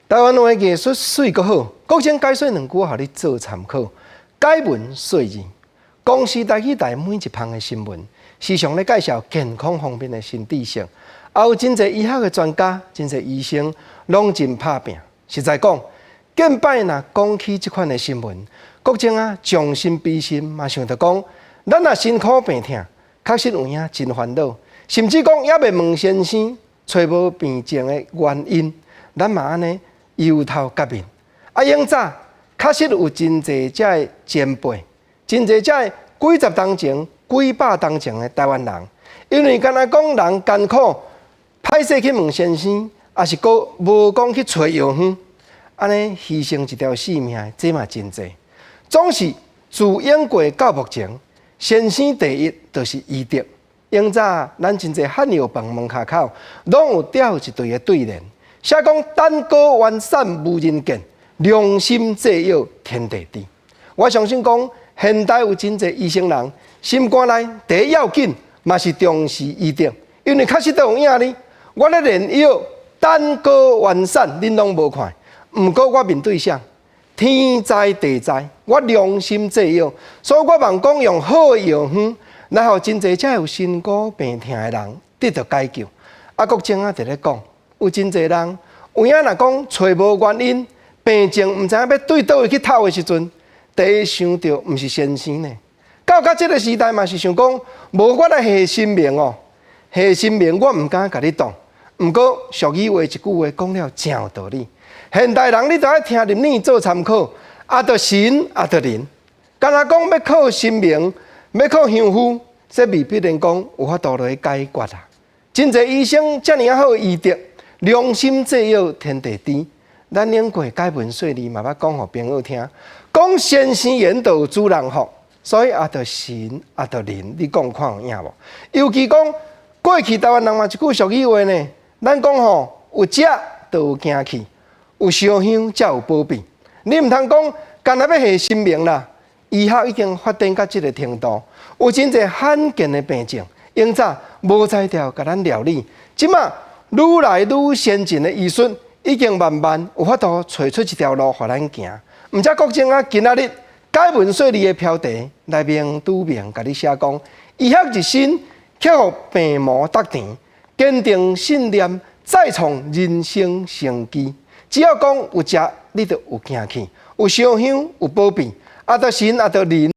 台灣話藝術媠閣好，國政解說兩句，予你做參考。解文說字，公視台語台每一項的新聞，時常咧介紹健康方面的新知識，也有真濟醫學的專家、真濟醫生，攏真拍拚。實在講，近擺若講起這款的新聞，國政啊將心比心嘛，想著講，咱若辛苦病疼，確實有影真煩惱，甚至講猶未問先生，揣無病症的原因，咱嘛按呢憂頭結面。啊，永早確實有真濟遮的前輩，真濟遮的幾十冬前、幾百冬前的台灣人，因為敢若講人艱苦，歹勢去問先生，抑是閣無講去揣藥方，按呢犧牲一條性命的，這嘛真濟。總是自永過到目前，先生第一就是醫德。永早咱真濟漢藥房門跤口，攏有吊一對的對聯，寫講等高完善無人見，良心製藥天地知。我相信講，現代有真濟醫生人，心肝內第一要緊嘛是重視醫德，因為確實都有影呢。我咧煉藥等高完善，恁攏無看。毋過我面對啥？天知地知，我良心製藥，所以我望講用好的藥方，來予真濟遮有身苦病疼的人得到解救。啊，國政啊，佇咧講，有真濟人有影若講揣無原因，病症毋知影欲對佗位去透的時陣，第一想著毋是先生呢。到這個時代嘛是想講，無我來下神明哦，下神明我毋敢共你擋。毋過俗語話一句話講了誠有道理。現代人你著愛聽入耳做參考，啊，著神啊，著人。敢若講欲靠神明，欲靠香符，這未必然講有法度來解決啊。真濟醫生遮爾仔好醫德，良心製藥天地知。咱永過解文說字嘛捌講予朋友聽，講先生言就有主人福，所以啊，著神啊，著人，你講看有影無？尤其講過去台灣人嘛一句俗語話呢，咱講吼有食就有行去，有燒香才有保庇。你毋通講，干焦欲下神明啦，醫學已經發展到這個程度，有真濟罕見的病症，永早無才調共咱料理。這馬愈來愈先進的醫術，已經慢慢有法度揣出一條路予咱行。毋才國政啊，今仔日解文說字的標題來明拄明，共你寫講，醫學日新，克服病魔觸甜，堅定信念，再創人生成機。只要講有食，你就有行去；有燒香，有保庇。啊，著神啊，著人。